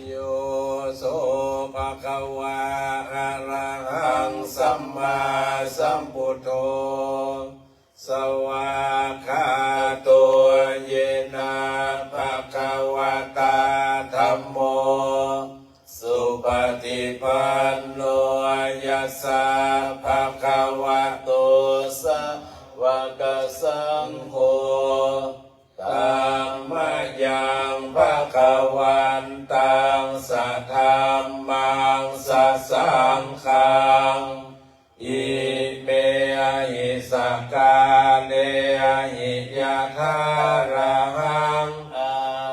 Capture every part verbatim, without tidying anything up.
Yo so bhagavā arahaṃ sammāsambuddho svākkhāto yena bhagavatā dhammo supaṭipanno yassa bhagavato sāvakasaṅgho tammayaṃ bhagavantaṃ sadhammaṃ sasaṅghaṃ imehi sakkārehi yathārahaṃ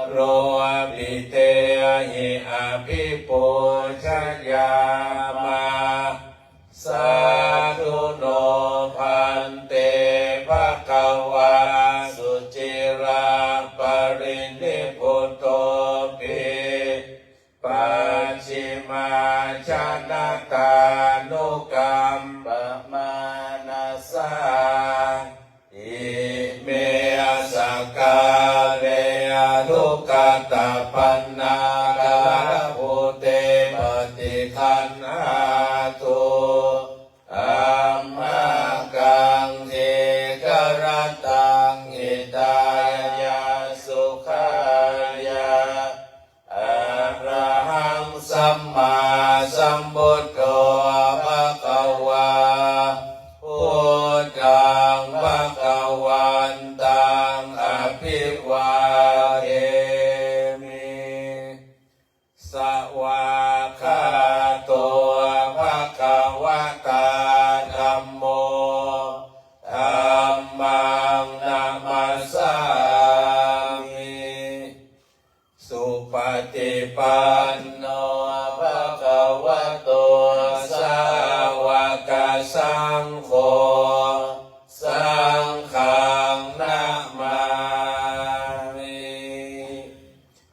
āropitehi abhipūjayāma. Sādhu no bhante bhagavā suciraparinibbutopi pacchimājanatānukampamānasā ime sakkāre anukattapaṇṇākārabhūte paṭiggaṇhātu amhākaṃ dīgharattaṃ hitāya sukhāya. Arahaṃ sammāsambuddho bhagavā, buddhaṃ bhagavantaṃ abhivādemi. Svākkhāto bhagavatā dhammo, dhammaṃ namassāmi. Supaṭipanno bhagavato sāvakasaṅgho, saṅghaṃ namāmi.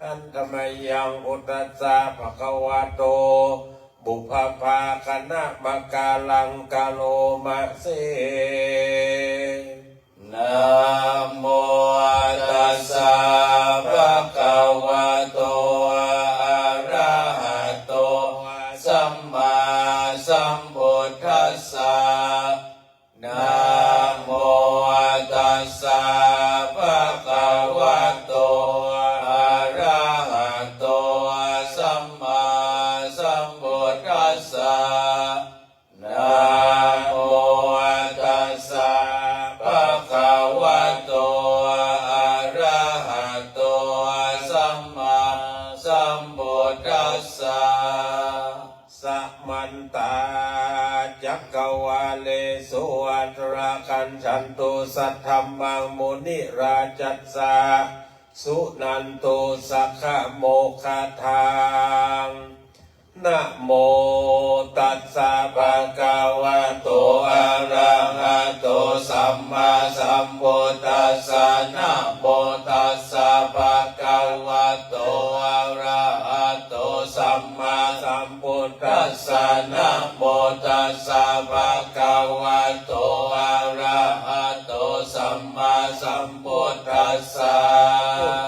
Handa mayaṃ buddhassa bhagavato pubbabhāganamakāraṃ karoma se. Namo tassa bhagavato arahato sammāsambuddhassa. Namo tassa bhagavato arahato sammāsambuddhassa. Namo tassa bhagavato arahato sammāsambuddhassa. Samantā cakkavāḷesu atrāgacchantu saddhammaṃ munirājassa suṇantu saggamokkhadaṃ. Namo tassa bhagavato arahato sammāsambuddhassa. Namo tassa bhagavato arahato sammāsambuddhassa. Namo tassa bhagavato arahato sammāsambuddhassa.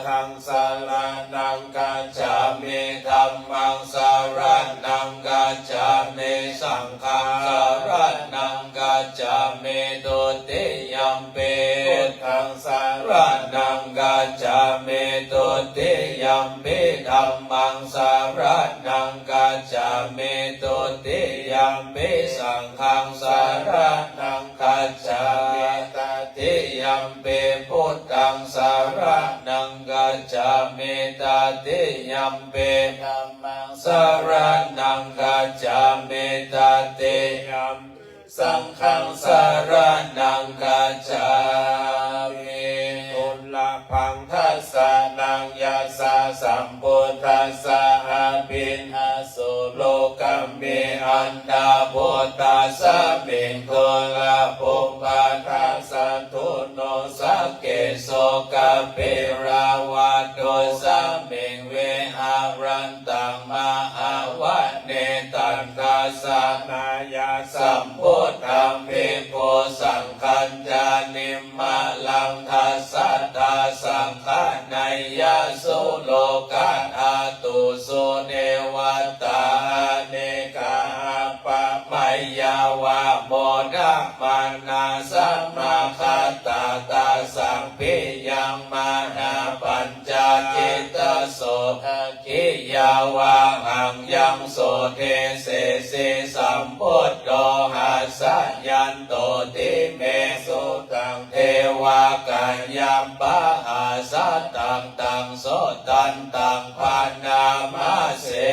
Buddhaṃ saraṇaṃ gacchāmi. Dhammaṃ saraṇaṃ gacchāmi. Saṅghaṃ saraṇaṃ gacchāmi. Dutiyampi buddhaṃ saraṇaṃ gacchāmi. Dutiyampi dhammaṃ saraṇaṃ gacchāmi. Dutiyampi saṅghaṃ saraṇaṃ gacchāmi. Tatiyampi buddhaṃ saraṇaṃ gacchāmi. Tatiyampi dhammaṃ saraṇaṃ gacchāmi. Tatiyampi saṅghaṃ saraṇaṃ gacchāmi. Dulabhaṃ dassanaṃ yassa sambuddhassa abhinnā sulokami antā buddhasmiṃ dulabho bhāsatā saddo no sakkesu kāpilavatthusmiṃ viharantaṃ mahāvane taṃ dassanāya sambuddhaṃ bhikkhusaṅghañca nimmānaṃ dassatā saṅghaneyya sulokadhātusu mānā samāgatā, tāsaṃ piyaṃ mahāpaññācittaso, aggiyyāvāhaṃ yaṃ so desesi sambuddho, hassayanto ti me sutaṃ devakāyappahāsataṃ, taṃ sudantaṃ bhaṇāma se.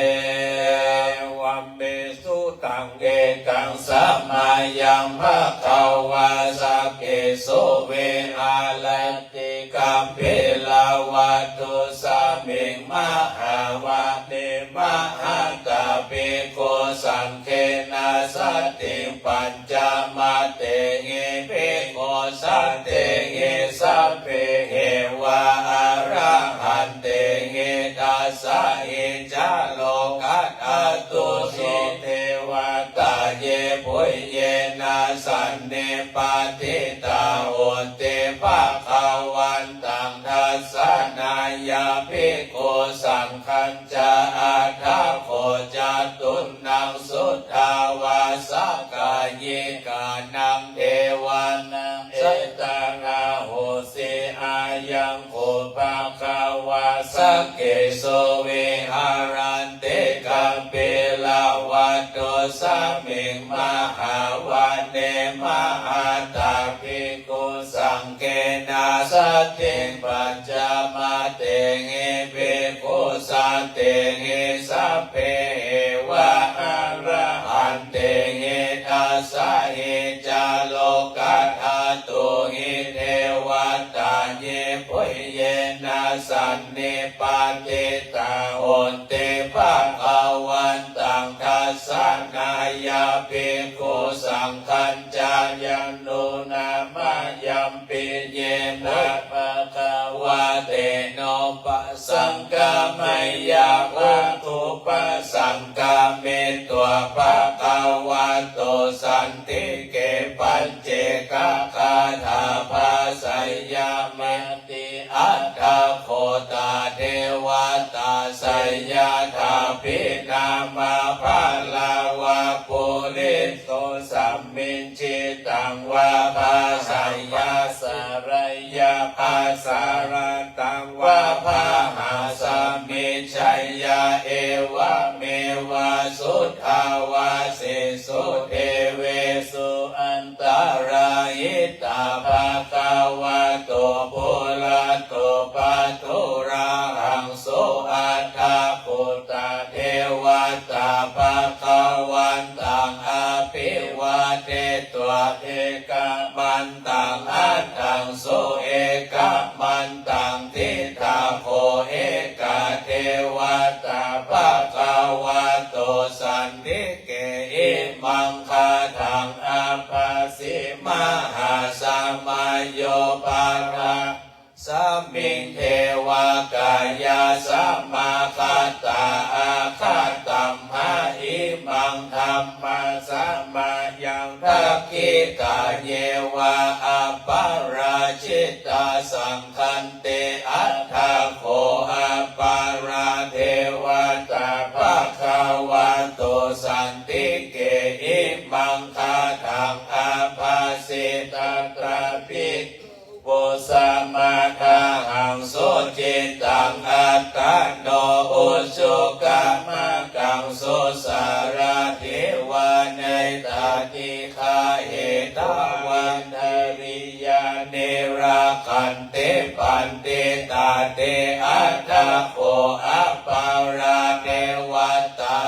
Evaṃ me sutaṃ. Ekaṃ samayaṃ bhagavā sakkesu viharati kapilavatthusmiṃ mahāvane mahatā bhikkhusaṅghena saddhiṃ pañcamattehi bhikkhusatehi sabbeheva arahantehi. Dasahi ca lokadhātūhi devatā yebhuyyena sannipatitā honti bhagavantaṃ dassanāya bhikkhusaṅghañca. Atha kho catunnaṃ suddhāvāsakāyikānaṃ devānaṃ etadahosi: ayaṃ kho bhagavā sakkesu viharanti kapilavatthusmiṃ mahāvane mahatā bhikkhusaṅghena saddhiṃ pañcamattehi bhikkhusatehi sabbeheva arahantehi. Dasahi ca lokadhātūhi devatā yebhuyyena sannipatitā honti bhagavantaṃ dassanāya bhikkhusaṅghañca. Yannūna mayampi yena bhagavā tenupasaṅkameyyāma upasaṅkamitvā bhagavato santike paccekagāthā bhāseyyāmāti. Atha kho tā devatā seyyathāpi nāma balavā puriso sammiñjitaṃ vā bāhumāsariyā bāsārattaṃ vā bāhasmijjhāyā evameva suddhāvāsesu devesu antarahitā bhagavato purato pāturahaṃsu. Atha kho tā devatā bhagavantaṃ abhivādetvā ekamantaṃ aṭṭhaṃsu. Ekamantaṃ ṭhitā kho ekā devatā bhagavato santike imaṃ gāthaṃ abhāsi: Mahāsamayo pavanasmiṃ devakāyā samāgatā, āgatamha imaṃ dhammasamayaṃ dakkhitāyeva aparājitasaṅghanti. Atha kho aparā devatā bhagavato santike imaṃ gāthaṃ abhāsi: Tatra bhikkhu vūpasamadā haṃsu cittaṃ attano ujukamakaṃsu. Sārathīva nettādi gāhetvā indriyāni rakkhanti paṇḍitāti. Atha kho aparā devatā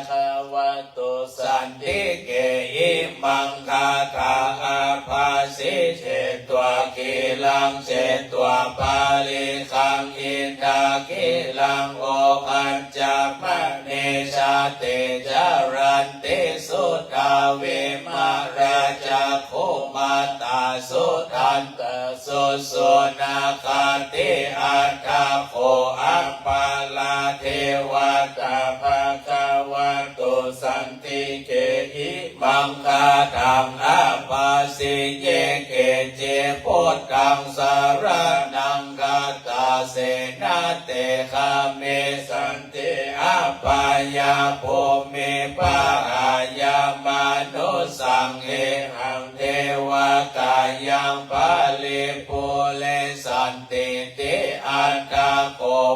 bhagavato santike imaṃ gāthaṃ abhāsi: Chetvā khīlaṃ chetvā palighaṃ indakhīlaṃ ohaccamanejā, te caranti suddhā vimalā cakkhumatā sudantā susunāgāti. Atha kho aparā devatā bhagavato santike imaṃ gāthaṃ abhāsi: Ye keci buddhaṃ saraṇaṃ gatāse, na te gamissanti apāyabhūmiṃ, pahāya mānusaṃ dehaṃ,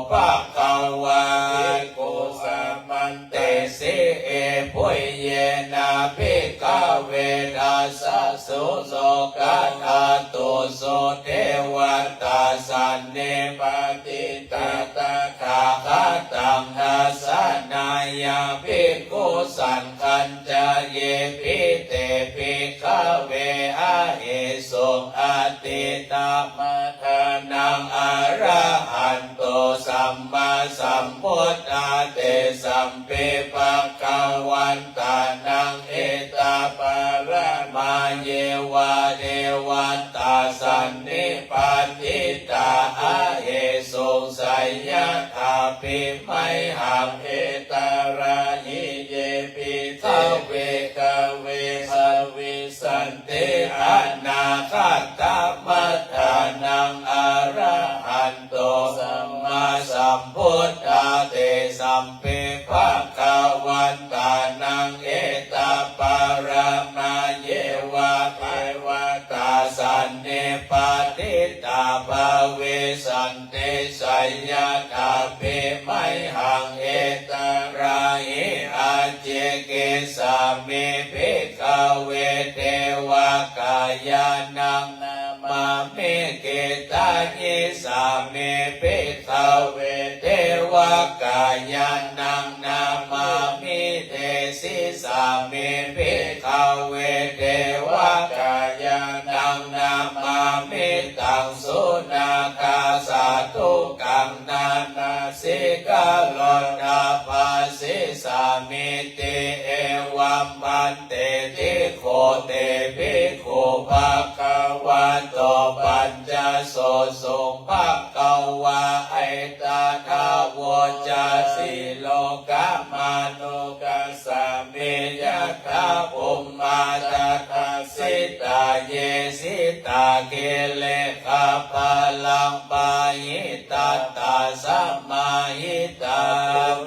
bhagavā. Bhikkhu āmantesi: Ebuyyena bhikkhave dasasu lokadhātūsu devatā sannipatitā tathāgataṃ dassanāya bhikkhusaṅghañca. Yepi te bhikkhave ahesuṃ atītamaddhānaṃ arahanto sammāsambuddhā, tesampi bhagavantānaṃ etaparamāyeva devatā sannipatitā ahesuṃ seyyathāpi mayhaṃ etarahi. Yepi te bhikkhave bhavissanti anāgatamaddhānaṃ arahanto sammāsambuddhā, tesampi bhagavantānaṃ etaparamāyeva devatā sannipatitā bhavissanti seyyathāpi mayhaṃ etarahi. Ācikkhissāmi bhikkhave devakāyānaṃ namāmi. Kittayissāmi bhikkhave devakāyānaṃ namāmi. Desissāmi bhikkhave devakāyānaṃ namāmi. Taṃ suṇātha sādhukaṃ manasikarotha bhāsissāmīti. Evaṃ bhanteti kho te bhikkhū bhagavato paccassosuṃ. Bhagavā etadavoca: Silokamanukassāmi yattha bhummā tadassitā, ye sitā girigabbharaṃ pahitattā samāhitā.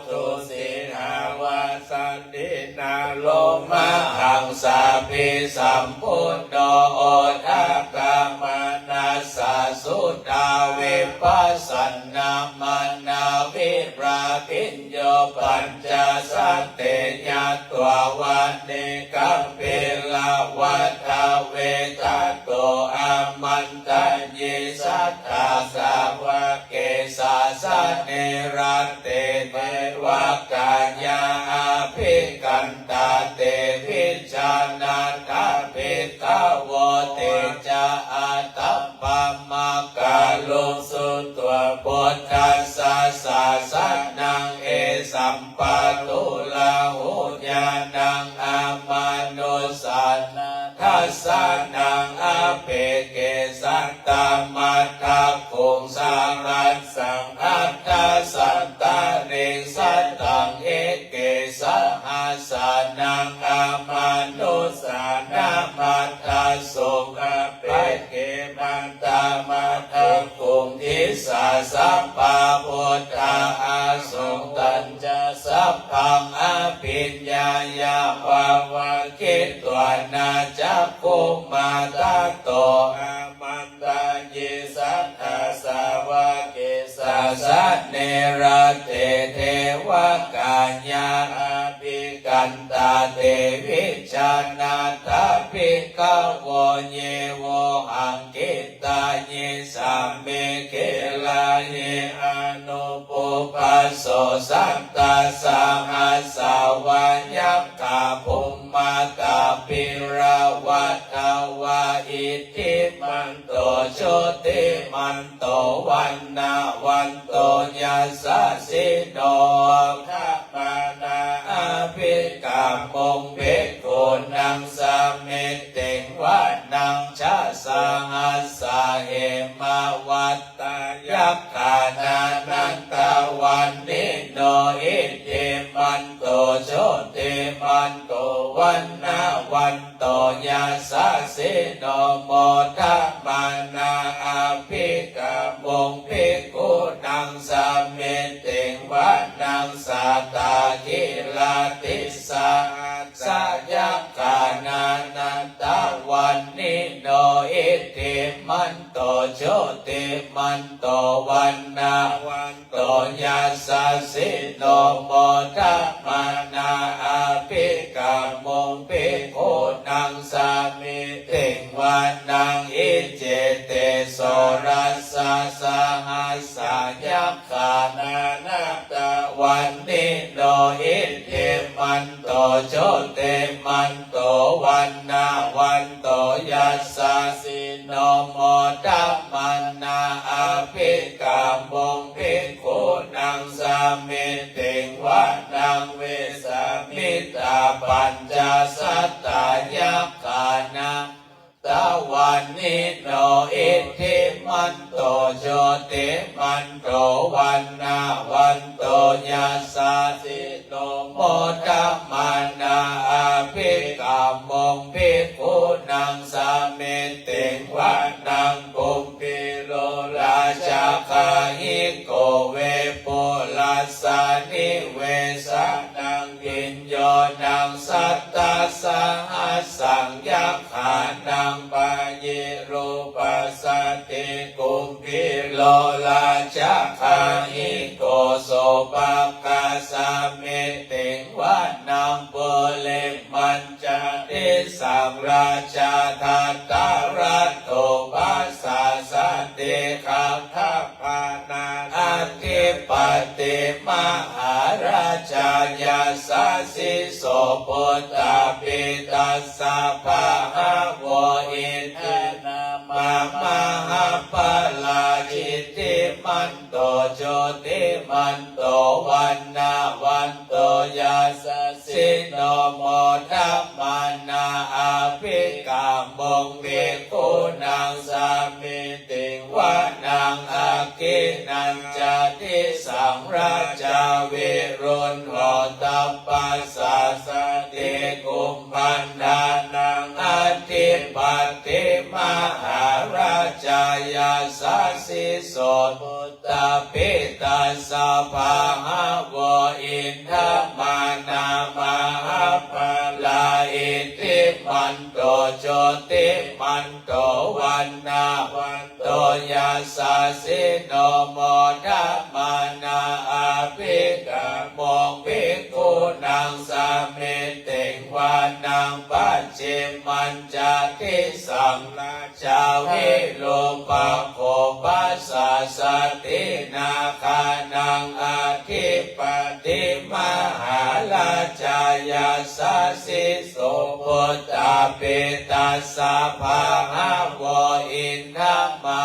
Puthū sīhāva sandinnā lomahaṃsābhisambhuno, odātamanasā suddhā vippasannamanāvilā. Bhiyyo pañcasate ñatvā vane kāpilavatthave, tato āman tayi satthā sāvake sāsane rate, devakāyā abhikkantā te vijānātha bhikkhavo. Te ca ātappamakaruṃ sutvā buddhassa sāsanaṃ, esaṃ pāturahu ñāṇaṃ amanussāna dassanaṃ, appeke satamaddakkhuṃ sahassaṃ atha sattariṃ, sataṃ eke sahassānaṃ amanussānamaddasuṃ, appeke maddhamad dakkhuṃ disā sabbā phuṭā āsuṃ. Tañca sabbaṃ abhiññāya vavakkhitvāna cakkhumā, tato āmantayi satthā sāvake sāsane rate, devakāyā abhikkantā te vijānātha bhikkhavo. Ye vohaṃ kittayissāmi girāhi anupubbaso, sattasahassā vā yakkhā bhummaṭṭhābhilāvuthā vā, iddhimanto jutimanto vaṇṇavanto yasassino, modamānā abhikkāmuṃ bhikkhūnaṃ samitiṃ vanaṃ. Chasahassā hemavat tā yakkhā nānattavaṇṇino, iddhimanto jutimanto vaṇṇavanto yasassino, modamānā abhikkāmuṃ bhikkhūnaṃ samitiṃ vanaṃ. Sattaṭṭhāsatissa yakkhā nānattavaṇṇino, iddhimanto jutimanto vaṇṇavanto yasassino modamānā abhikkāmuṃ bhikkhūnaṃ samitiṃ vanaṃ. Iccete soḷasasahassā yakkhā nānattavaṇṇino iddhiman to jutimanto vaṇṇavanto yasassino modamānā abhikkāmuṃ bhikkhūnaṃ samitiṃ vanaṃ. Vessāmittā pañcasatā yakkhā nā tavaṇṇino iddhimanto jutimanto vaṇṇavanto yasassino modamānā abhikkāmuṃ bhikkhūnaṃ samitiṃ vanaṃ. Kumbhīro rājagahiko vepullassa nivesanaṃ bhiyyo naṃ satasahassaṃ yakkhānaṃ payirupasati. Kumbhīro rājagahiko sopāga samitiṃ vanaṃ. Purimañca disaṃ rājā dhataraṭṭho pasāsati. Gandhabbānaṃ ādhipati mahārājā yasassi so. Puttāpi tassa bahavo indanāmā mahabbalā iddhimanto jutimanto vaṇṇavanto yasassino modamānā abhikkāmuṃ bhikkhūnaṃ samitiṃ vanaṃ. Dakkhiṇañca disaṃ rājā virūḷho taṃ pasāsati. Kumbhaṇḍānaṃ ādhipati mahārājā yasassi so. Puttāpi tassa bahavo indanāmā mahabbalā iddhimanto jutimanto vaṇṇavanto yasassino modamānā abhikkāmuṃ bhikkhūnaṃ samitiṃ vanaṃ. Pacchimañca disaṃ rājā virūpakkho pasāsati. Nāgānaṃ ādhipati mahārājā yasassi so. Puttāpi tassa bahavo indanāmā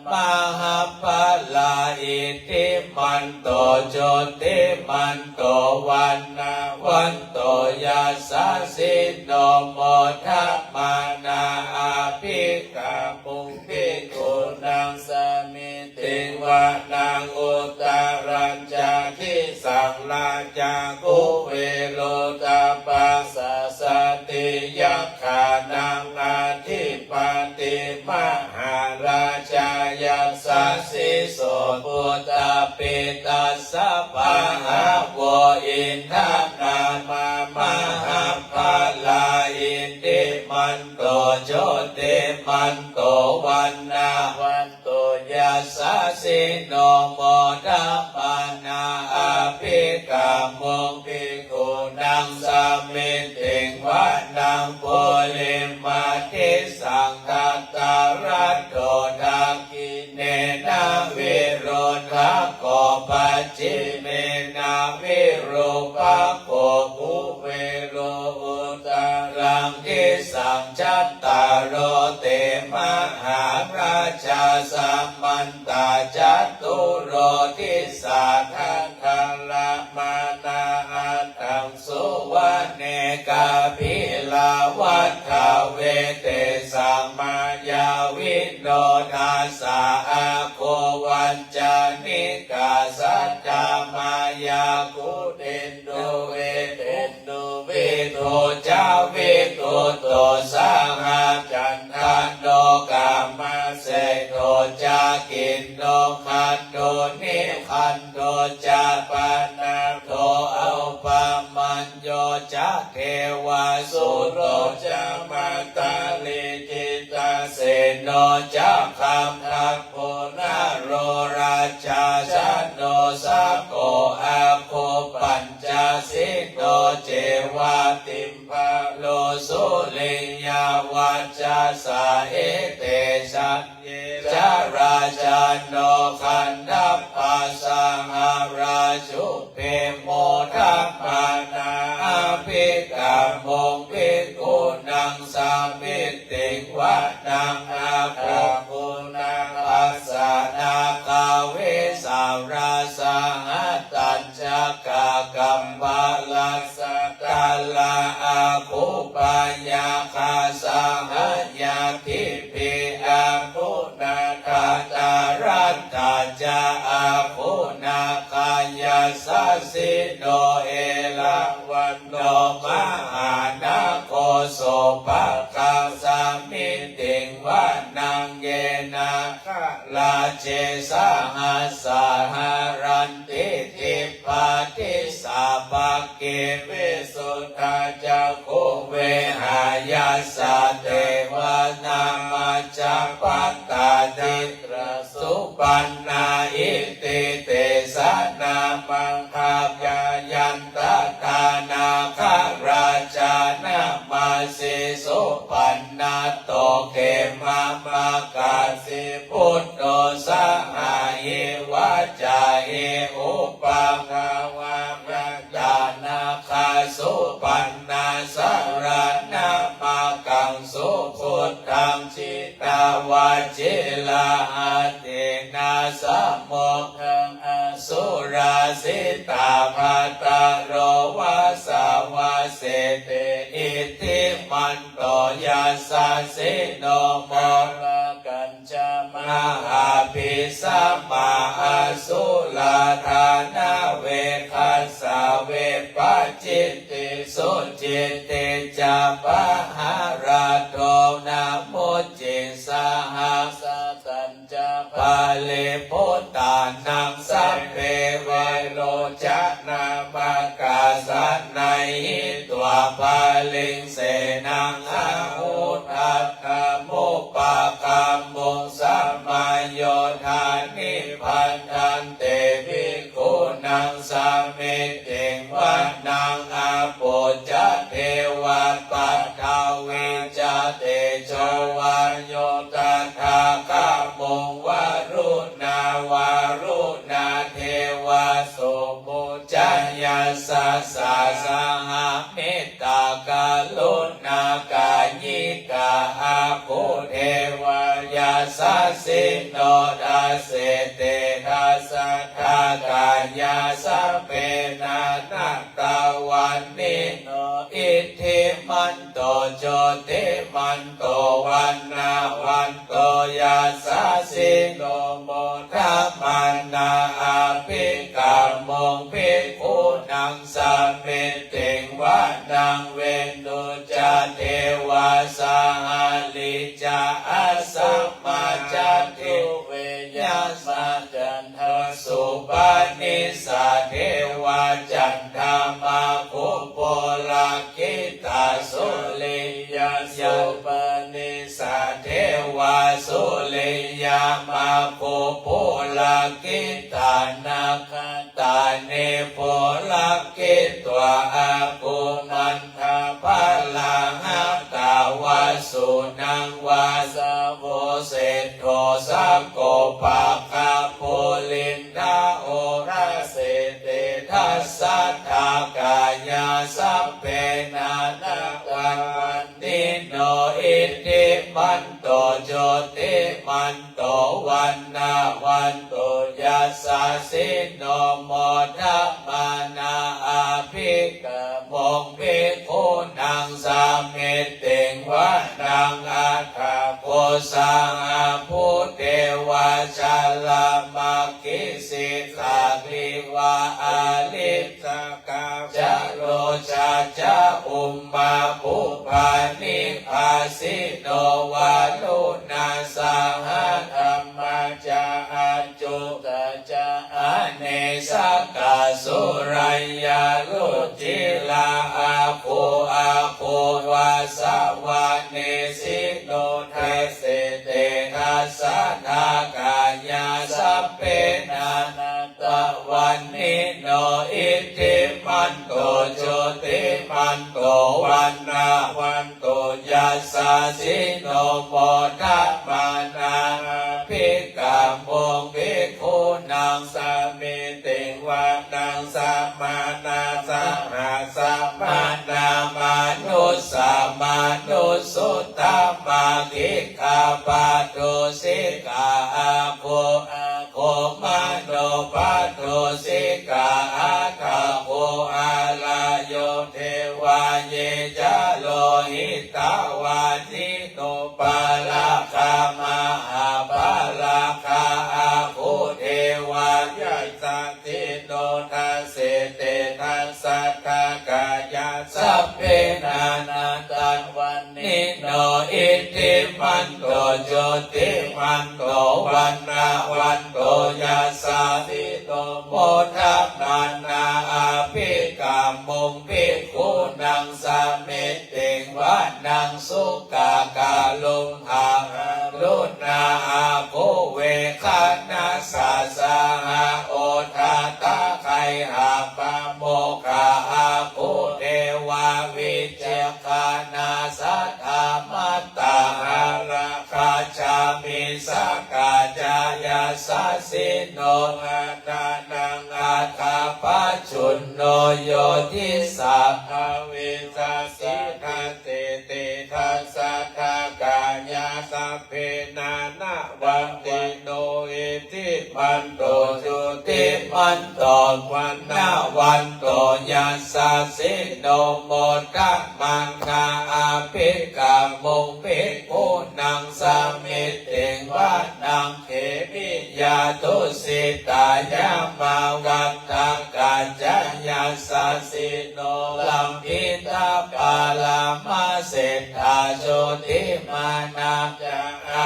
mahabbalā iddhimanto jutimanto vaṇṇavanto yasassino modamānā abhikkāmuṃ bhikkhūnaṃ samitiṃ vanaṃ. Uttarañca disaṃ rājā kuvero taṃ pasāsati. Yakkhānaṃ ādhipati mahārājā yasassi so. Puttāpi tassa bahavo indanāmā mahabbalā iddhimanto jutimanto vaṇṇavanto yasassino modamānā abhikkāmuṃ bhikkhūnaṃ samitiṃ vanaṃ. Purimadisaṃ dhataraṭṭho dakkhiṇena virūḷhako pacchimena virūpakkho kuvero uttaraṃ disaṃ. Cattāro te mahārājā samantā caturo disā daddallamānā aṭṭhaṃsu vane. Kāpilavatthavī tesaṃ māyāvino dāsā āgū vañcanikā saṭhā māyā kuṭeṇḍu veṭeṇḍu vidhū ca viṭuṭo saha candano kāmaseṭṭho ca kinnughaṇḍu nighaṇḍu ca panādo opama ñño ca devasūto ca mātali citrā seno ca gandhabbo naḷorājā janosabho āgū pañcasino ceva timbarū suriyavacchasā ete caññe ca rājāno gandhabbā saha rājubhi modamānā abhikkāmuṃ bhikkhūnaṃ samitiṃ vanaṃ. Athāgū nābhasā nāgā vesālā saha tacchakā kambalassatarā āgū pāyāgā saha ñātibhi āgū nakkhattaratā ca āgū nāgā yasassino erāvaṇ ṇo mahānāgo sopāga samitiṃ vanaṃ. Ye nāgarāje sahasā haranti dibbā dijā pagge visuddhacakkhū vehāyassa te vanamajjhapattā tatra supaṇṇā iti tesa nāmaṃ. Khemiyā yantattha nāgarājānamāsi supaṇṇato khemamakāsi buddho saha hi vācāhi upavhayantā nāgā supaṇṇā saraṇamakaṃsu buddhaṃ ji tavā cilā aṭṭhena samuddaṃ asurā sitā. Bhātaro vāsavassete iddhimanto yasassino mārakanca mahābhismā asurā dānaveghasā vepacitti sucitti ca pahārādo namucī saha satañca baliputtānaṃ sabbe verocanāmakā sannayhitvā baliṃ senaṃ rāhubhaddamupāgamuṃ samayodāni bhaddante bhikkhūnaṃ samitiṃ vanaṃ. Āpo ca devā paṭhavī ca tejo vāyo tadāgamuṃ varuṇā vāruṇā devā somo ca yasasā saha mettākaruṇākāyikā āgū devā yasassino dasete dasadhā kāyā sabbe nānattavaṇṇino iddhimanto jutimanto vaṇṇavanto yasassino modamānā abhikkāmuṃ bhikkhūnaṃ samitiṃ vanaṃ. Veṇḍū ca devā sahalī ca asamā ca duve yamā candassūpanisā devā candamāgū purakkhitā suriyassūpanisā devā suriyamāgū purakkhitā nakkhattāni purakkhitvā āgū mandavalāhakā vasūnaṃ vāsavo seṭṭho sakkopāga purindado dasete dasadhā kāyā sabbe nānattavaṇ ṇino iddhimanto jutimanto vaṇṇavanto yasassino modamānā abhikkāmuṃ bhikkhūnaṃ samitiṃ vanaṃ. Atha kho sahabhū devā jalamaggisikhāriva ariṭṭhakā ca rojā ca ummāpupphanibhāsino varuṇā sahadhammā ca accutā ca anejakā sūleyyarucirā āgū āgū va āsavā nesino. Dasete dasadhā kāyā sabbe nānattavaṇṇino, iddhimanto jutimanto vaṇṇavanto yasassino, modamānā abhikkāmuṃ bhikkhūnaṃ samitiṃ vanaṃ. Samānā sahasamānusā mānusuttamā, khiḍḍāpadūsikā āguṃ āguṃ manopadūsikā, athāguṃ ālayo devā ye ca lohitavāsino. Pāragā mahāpāragā āguṃ devā yasassino. Dasete dasadhā kāyā sabbe nānattavaṇ ṇino, iddhimanto jutimanto vaṇṇavanto yasassino, modamānā abhikkāmuṃ bhikkhūnaṃ samitiṃ vanaṃ. Sukkā karumhā karumhā karumhā āguṃ veghanasā saha, odātagayhā pāmokkhā āguṃ devā vicakkhaṇā. Sadāmattā hāragajā missakā ca yasassino, aṭṭhānaṃ athapajjunno yo disā bhavessati. Dasete dasadhā kāyā sabbe nānattavaṇ ṇino, iddhimanto jutimanto vaṇṇavanto yasassino, modamānā abhikkāmuṃ bhikkhūnaṃ samitiṃ vanaṃ. Khemiyā tusitā yāmāvaṭṭakā ca yasassino, lambitā parāmāseṭṭhā jotināmā ca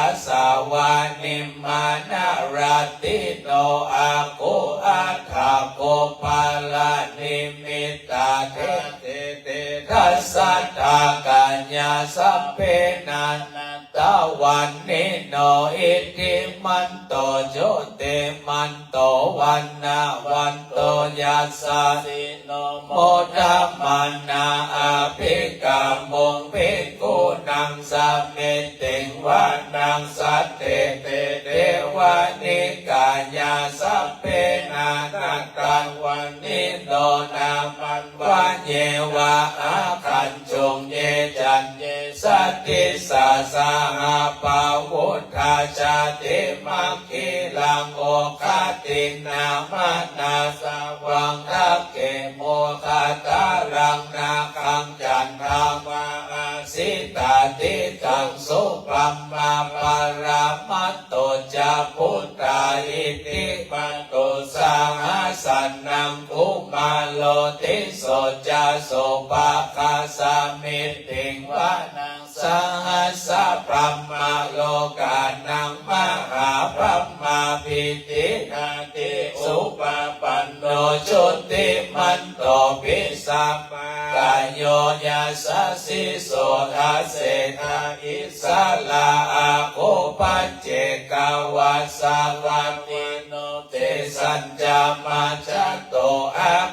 āsavā, nimmānaratino āguṃ athāguṃ paranimmitā. Dasete dasadhā kāyā sabbe nānattavaṇṇino, iddhimanto jutimanto vaṇṇavanto yasassino, modamānā abhikkāmuṃ bhikkhūnaṃ samitiṃ vanaṃ. Saṭṭhete devanikāyā sabbe nānattavaṇṇino, nāmanvayeva āgañchuṃ ye caññe sadisā saha. Pavutthajātimak khilaṃ oghatiṇṇamanāsavaṃ, dakkhemoghataraṃ nāgaṃ candaṃva asitātitaṃ. Subrahmā paramatto ca puttā iddhimato saha, sanaṅkumāro tisso ca sopāga samitiṃ vanaṃ. Sahassabrahmalokānaṃ mahābrahmābhitiṭṭhati, upapanno jutimanto bhismākāyo yasassi so. Dasettha issarā āguṃ paccekavasavattino, tesañca majjhato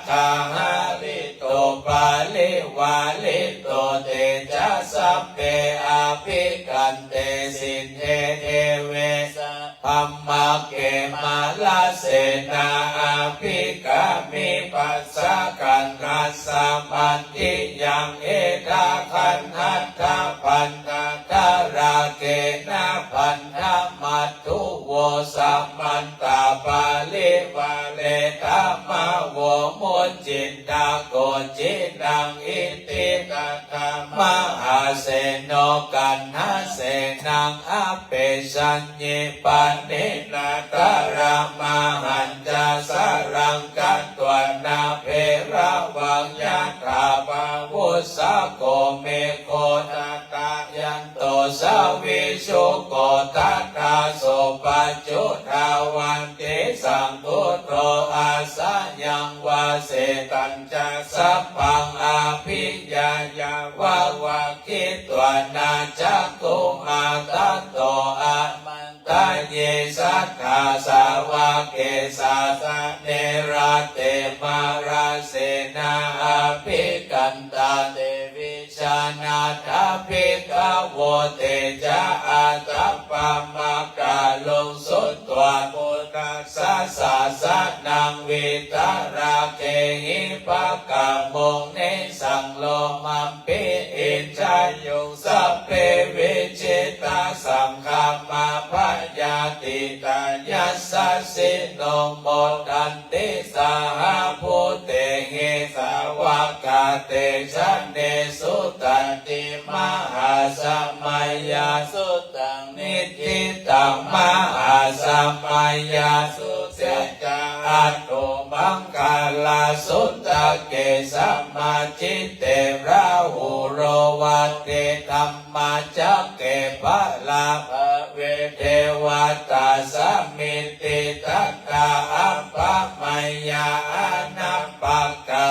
oghahārito parivārito, tejasabbe abhikkante sinde deve sabrahmake. Mārasenā abhikkāmi passa kaṇhassa mandiyaṃ, etha gaṇhatha bandhatha rāgena bandhamat thu vo samantā parivāretha, mā vo muñcittha koci naṃ. Iti tattha mahāseno kaṇhasenaṃ apesaññi, pāṇinā talamāhacca saraṃ katvāna bheravaṃ, yathā pāvussako megho thanayan to savijjuko, tadā so paccudāvatti saṅkuddho asayaṃvase. Tañca sabbaṃ abhiññāya yāva vakkhitvanā cakkhumā tato āmantayi satthā sāvake sāsane rate mārasenā abhikkantā te vijānātha bhikkhavo. Te ca ātappamakaruṃ sutvā buddhassa sāsanaṃ vītarāgehi pakkāmuṃ nesaṃ lomampi iñjayuṃ. Sabbe vijitasaṅgāmā bhayātītā yasassino modanti saha bhūtehi sāvakā te janesutāti. Mahāsamayā suttaṃ nikkhittaṃ mahāsamayā sutta ca atthamaṅgalasuttake samājitte rāhulo vācedhammacakke balabhave devatā samitiṭṭhitā appamāyā anappakā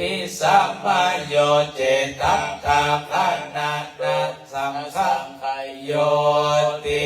abhisamayo cittattha khaṇatha saṅkhayoti.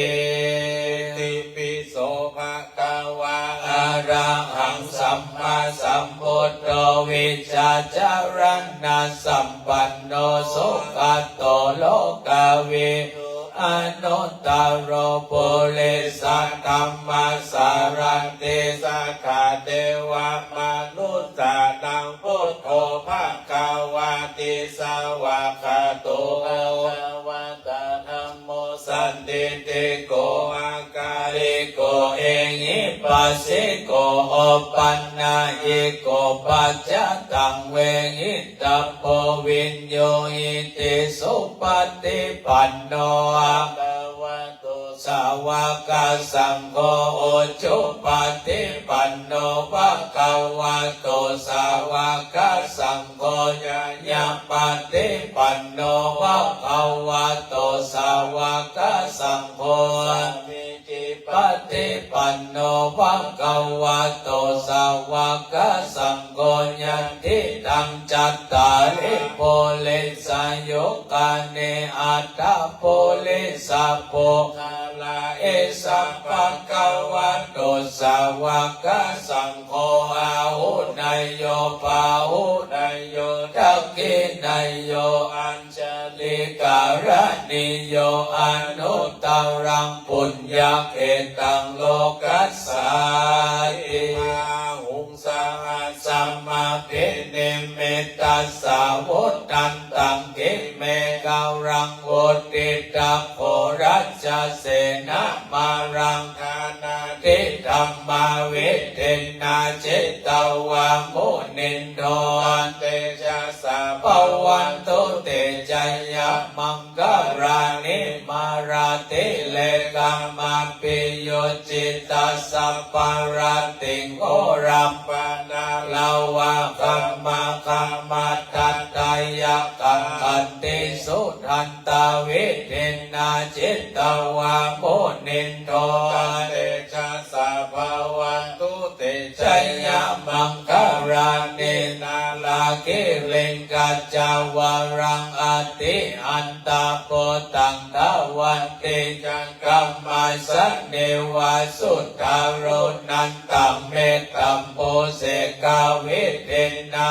Itipi so bhagavā arahaṃ sammāsambuddho vijjācaraṇasampanno sugato lokavidū anuttaro purisadammasārathi satthā devamanussānaṃ buddho bhagavāti. Svākkhāto bhagavatā dhammo sandiṭṭhiko akāliko ehipassiko opanayiko paccattaṃ veditabbo viññūhīti. Supaṭipanno bhagavato sāvakasaṅgho ujupaṭipanno bhagavato sāvakasaṅgho ñāyapaṭipanno bhagavato sāvakasaṅgho sāmīcipaṭipanno bhagavato sāvakasaṅgho yadidaṃ cattāri purisayugāni aṭṭha purisapuggalā esa bhagavato sāvakasaṅgho āhuneyyo pāhuneyyo dakkhiṇeyyo añjalikaraṇīyo anuttaraṃ puññakkhettaṃ lokassāti. Bāhuṃ sahassamabhinimmitasāvudhantaṃ girimekhalaṃ uditaghorasasenamāraṃ dānādidhammavidhinā jitavā munindo tantejasā bhavatu te jayamaṅ galāni. Mārātirekamabhiyujjhitasabbarattiṃ ghorampanāḷavakamakkhamathaddhayakkhaṃ khantīsudantavidhinā jitavā munindo tantejasā bhavatu te jayamaṅgalāni. Nāḷāgiriṃ gajavaraṃ atimattabhūtaṃ dāvaggicakkamasanīva sudāruṇantaṃ mettambusekavidhinā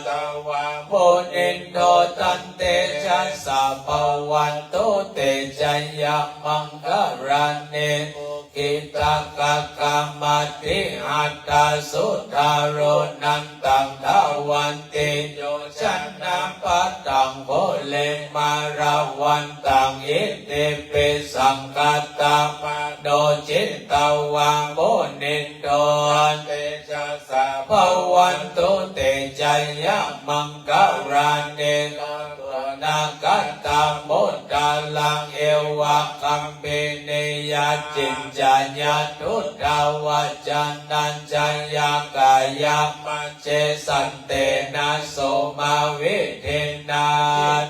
jitavā munindo tantejasā bhavatu te jayamaṅgalāni. Ukkhittakhaggamatihatthasudāruṇantaṃ dhāvantiyojanapathaṅgulimālavantaṃ iddhībhisaṅkhatamano jitavā munindo tantejasā bhavatu te jayamaṅgalāni. Katvāna kaṭṭhamudaraṃ iva gabbhinīyā ciñcāya duṭṭhavacanaṃ janakāyamajjhe santena somavidhinā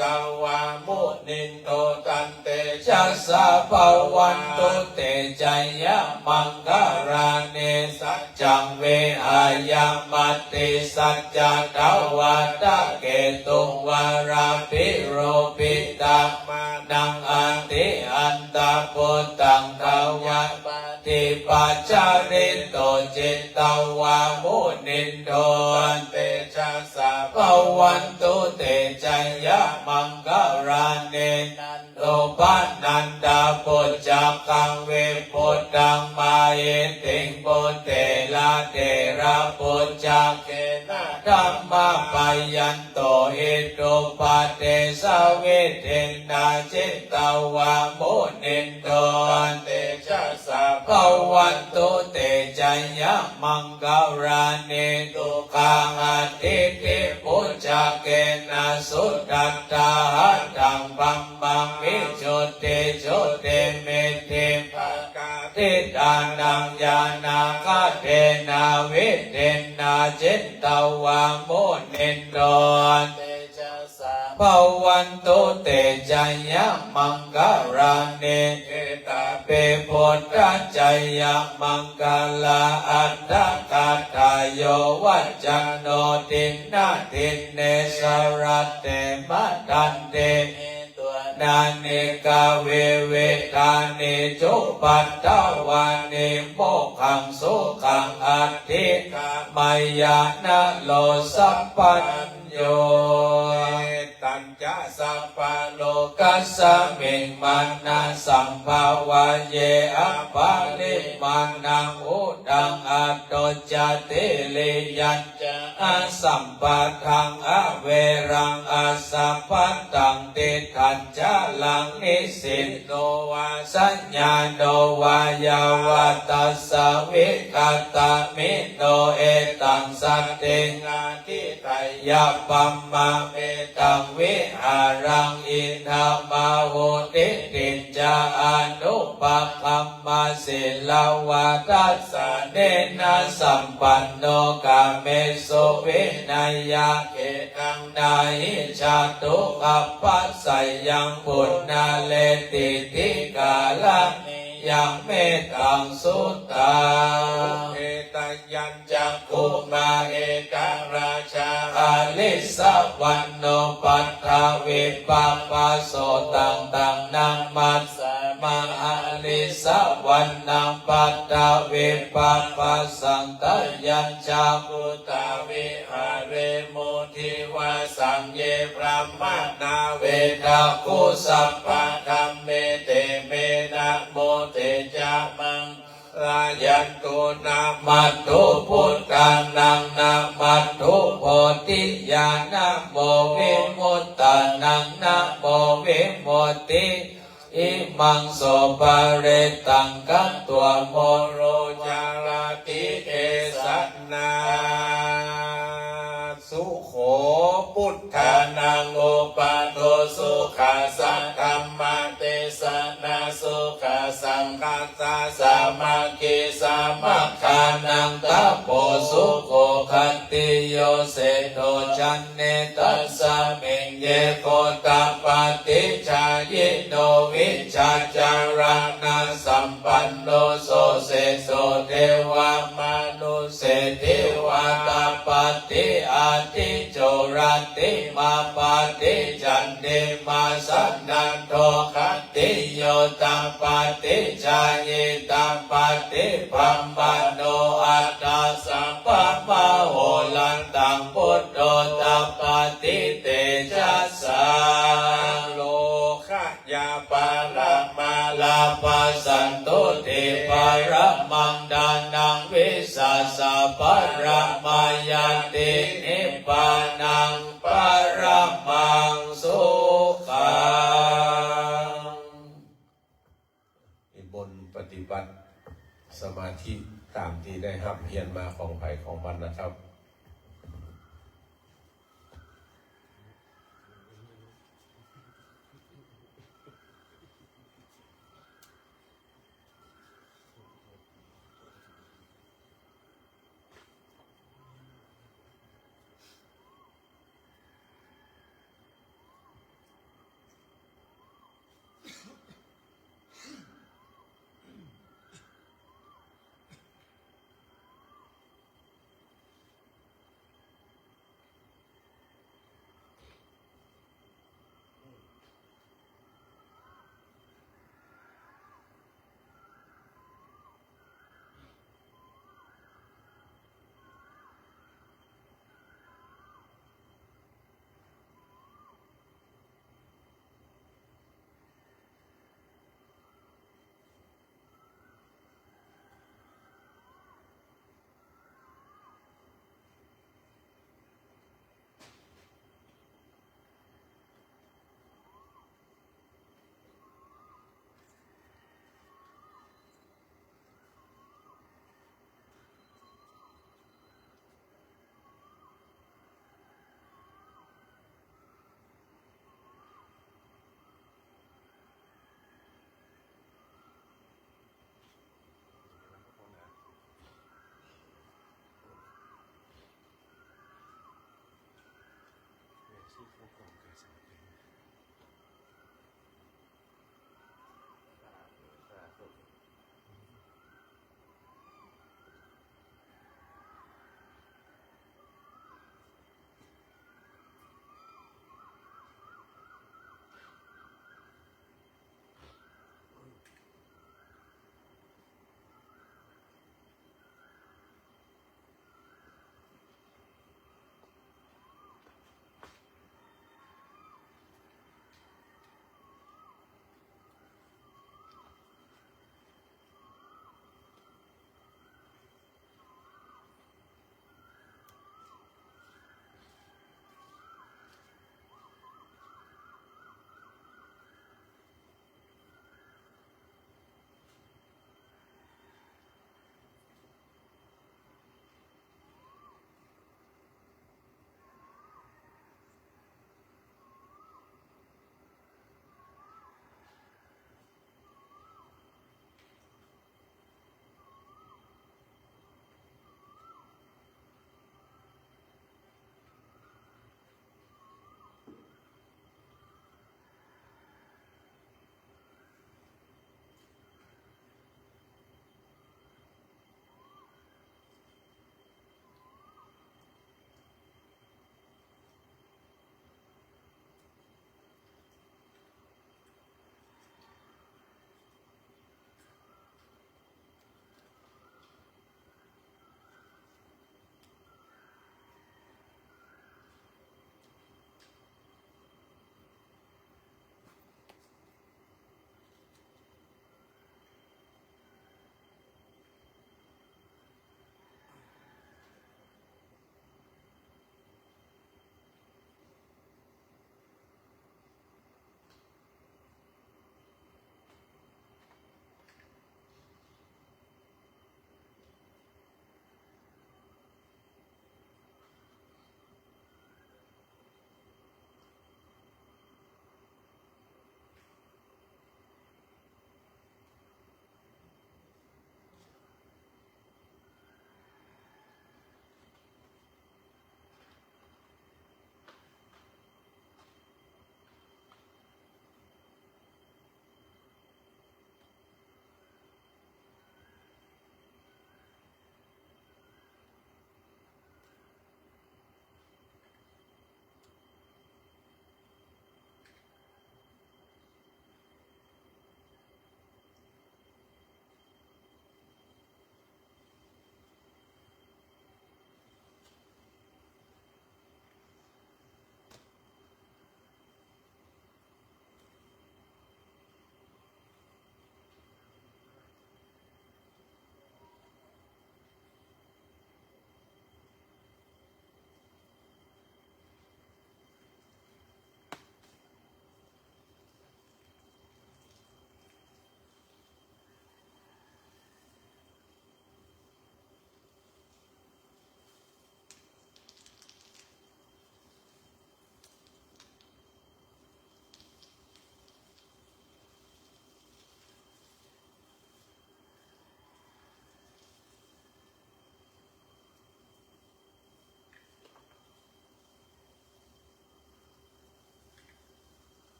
jitavā munindo tantejasā yassa bhavantu te jayamaṅgalāni. Saccaṃ vihāya matisaccakavādaketuṃ vādābhiropitamanaṃ atiandhabhūtaṃ dāvaggicakkamasanīva bhāvipajjalito jitavā munindo tantejasā bhavantu te jayamaṅgalāni. Nandopanandabhujagaṃ vibudhaṃ mahiddhiṃ puttena therabhujagena damāpayanto iddhūpadesavidhinā jitavā munindo tantejasā bhavantu te jayamaṅgalāni. Duggāhadiṭṭhibhujagena sudaṭṭhahatthaṃ brahmaṃ visuddhijutimiddhibakābhidhānaṃ ñāṇāgadena vidhinā jitavā munindo tantejasā bhavantu te jayamaṅgalāni. Etāpi buddhajayamaṅgalaaṭṭhagāthā yo vācano dinadine sarate matandī hitvānanekavividhāni cupaddavāni mokkhaṃ sukhaṃ adhigameyya naro sapañño. Mettañca sabbalokasmiṃ mānasambhāvaye aparimāṇaṃ uddhaṃ adho ca tiriyañca asambādhaṃ averaṃ asapattaṃ. Tiṭṭhañcaraṃ nisinno vā sayāno vā yāvatassa vigatamiddho etaṃ satiṃ adhiṭṭheyya brahmametaṃ vihāraṃ idhamāhu. Diṭṭhiñca anupagamma sīlavā dassanena sampanno kāmesu vineyya gedhaṃ na hi jātu gabbhaseyyaṃ punaretīti. Karaṇīyamettaṃ suddhaṃ. Upetayañcakkhumā ekarājā harissavaṇṇo paṭhavippabhāso taṃ taṃ namassāma harissavaṇṇaṃ paṭhavippabhāsaṃ. Tayañca buddhavihāre mu nivasaṃ ye brāhmaṇā vedagu sabbadhamme te me namo te ca maṃ pālayantu. Namatthu buddhānaṃ namatthu bodhiyā namo vimuttānaṃ namo vimutti imaṃ so parittaṃ katvā moro carati esanā. Sukho buddhānaṃ uppādo sukhā saddhammadesanā sukhā saṅghassa sāmaggī samaggānaṃ tapo sukho khattiyo seṭṭho janetasmiṃ ye gotapāti jhāyino vijjācaraṇasampanno so seṭṭho devamānuse divā tapati ādicco rattimābhāti candimā sannaddho khattiyo tapati jhāyī tapati brāhmaṇo atha sabbamahorattaṃ buddho tapati tejasā. Āro gya paramā lābhā santuṭṭhi paramaṃ dhanaṃ vissāsa paramā ñāti nibbānaṃ paramaṃ sukhaṃ. นิมนต์ปฏิบัติสมาธิตามที่ได้ร่ำเรียนมาของใผของมันนะครับ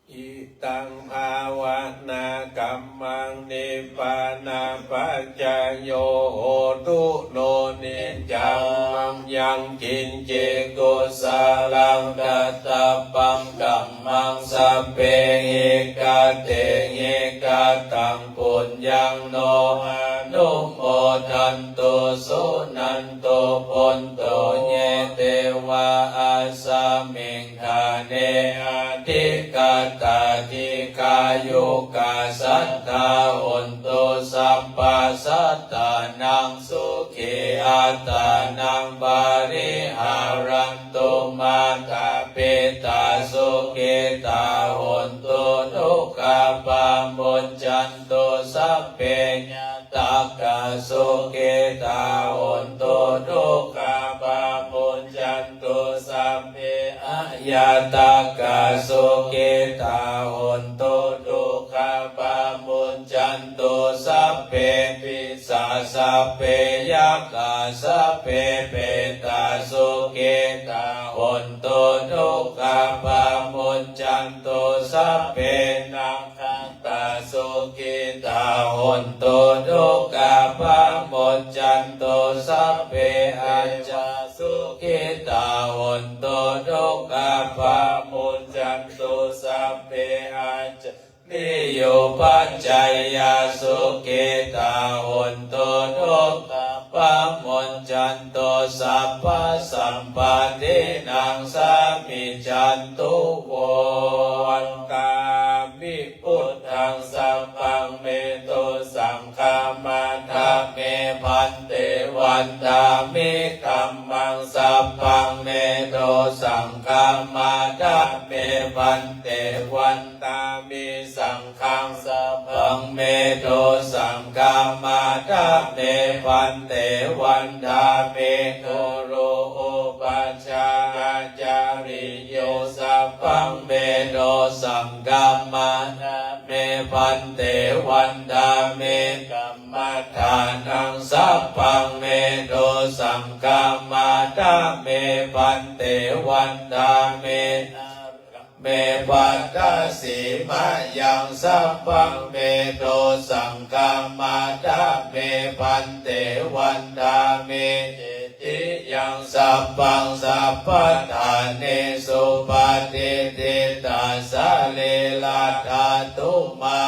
Idaṃ bhāvanākammaṃ nibbānapaccayo hotu no niccaṃ. Yaṃ kiñci kusalaṃ kattabbaṃ kammaṃ sabbehi katehi kataṃ puññaṃ no anumodantu suṇantu bhonto ye devā asmiṃ ṭhāne adhigatā dīghāyukā sadā hontu sabbasattānaṃ sukhī attānaṃ pariharantu mātā pitā sukhitā hontu dukkhā pamuñcantu sabbe ñātakā sukhitā hontu dukkhā pamuñcantu sabbe aññātakā sukhitā hontu dukkhā pamuñcantu sabbe pisā sabbe yakkhā sabbe petā sukhitā hontu dukkhā pamuñcantu sabbe nakkhat tā sukhitā hontu dukkhā pamuñcantu sabbe devā sukhitā hontu dukkhā pamuñcantu sabbe ācariyupajjhāyā sukhitā hontu dukkhā pamuñcantu sabbasampattīnaṃ samijjhantu vo. Vandāmi buddhaṃ sabbaṃ me dosaṃ khamatha me bhante vandāmi dhammaṃ sabbaṃ me dosaṃ khamatha me bhante vandāmi saṅghaṃ sabbaṃ me dosaṃ khamatha me bhante vandāmi guru upajjhāyācariyo sabbaṃ me dosaṃ khamatha me bhante vandāmi kammaṭṭhānaṃ sabbaṃ me dosaṃ khamatha me bhante vandāmi me pattasi mayaṃ sabbaṃ me dosaṃ khamatha me bhante vandāmi cetiyaṃ sabbaṃ sabbaṭṭhānesu patiṭṭhitā sarīradhātu mā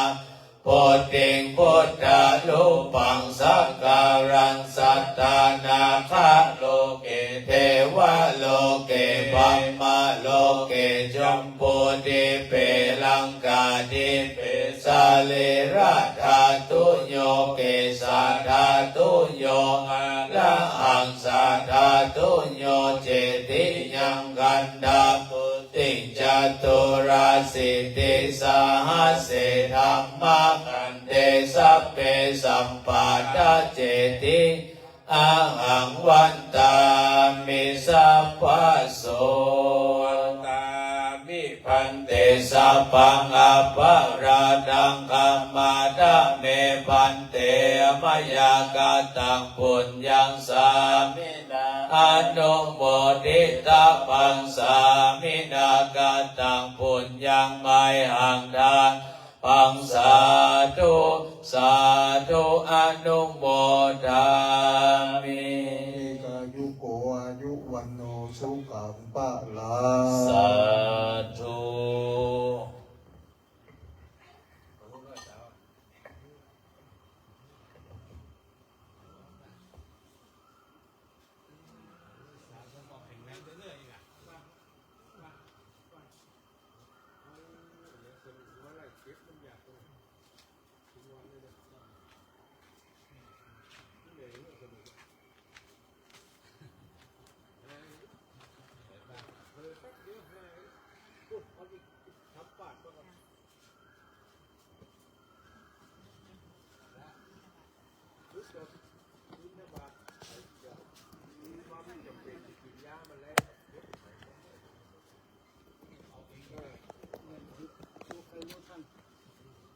bodhiṃ buddharūpaṃ sakkāraṃ satthā nāgaloke devaloke brahmaloke jambudīpe laṅkādīpe sarīradhātuyo kesādhātuyo arahaṃ sādhātuyo cetiyaṃ gandhakuṭiṃ caturāsītisahasсе dhammakkhandhe sabbe sabbadaceti ahaṃ vandāmi sabbaso. Vandāmi bhante sabbaṃ aparādhaṃ khamatha me bhante mayā kataṃ puññaṃ sāminā anumoditabbaṃ sāminā kataṃ puññaṃ mayhaṃ dātabbaṃ sādhu sādhu anumodāmi. Dīghāyuko āyuvaṇṇo sukhaṃ balaṃ. Sādhu.